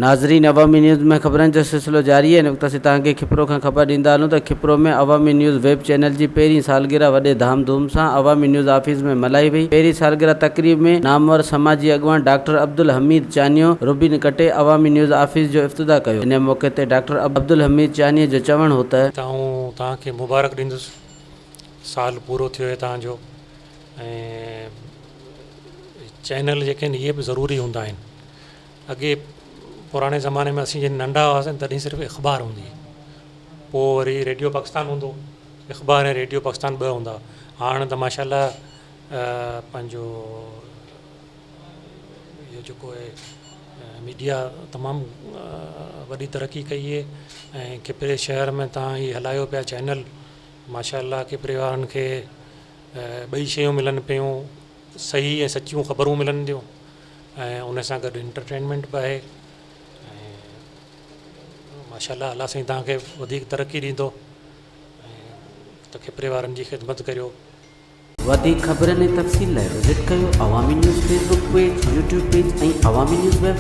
ناظرين عوامي نيوز ۾ خبرن جو سلسلو جاري آهي هن وقت اسين توهان کي کپرو کان خبر ڏيندا هلون ته کپرو ۾ عوامي نيوز ويب چينل جي پهرين سالگرهه وڏي ڌام ڌوم سان عوامي نيوز آفيس ۾ ملهائي وئي پهرين سالگرهه تقريب ۾ نامور سماجي اڳواڻ ڊاڪٽر عبدالحميد چانيو روبين ڪٽي عوامي نيوز آفيس جو افتتاح ڪيو ان موقعي تي ڊاڪٽر عبدالحميد چانيي جو چوڻ هو ته. ته آئون توهان کي مبارڪ ڏيندس سال پورو ٿيو آهي توهان جو ۽ چينل جيڪي آهن اهي به ضروري هوندا آهن اڳي پراڻي زماني ۾ اسين جڏهن ننڍا هئاسين تڏهن صرف اخبار هوندي هئي پوء وري ريڊيو پاڪستان هوندو اخبار ۽ ريڊيو پاڪستان ٻه هوندا هاڻ ته ماشاء الله پنهنجو اهو جيڪو آهي ميڊيا تمام وڏي ترقي ڪئي آهي ۽ کپري شهر ۾ تان هي هلايو پيا چينل ماشاء الله کپري وارن کي ٻئي شيون ملن پيون صحيح ۽ سچيون خبرون ملن ٿيون ۽ ان سان گڏ انٽرٽينمينٽ به آهي ۽ ماشاء الله الله سائين توهان کي وڌيڪ ترقي ڏيندو ۽ ته کپري وارن جي خدمت ڪريو. وڌيڪ خبرن ۽ تفصيل لاء وزٽ ڪيو Awami news Facebook page, YouTube page ۽ Awami news web.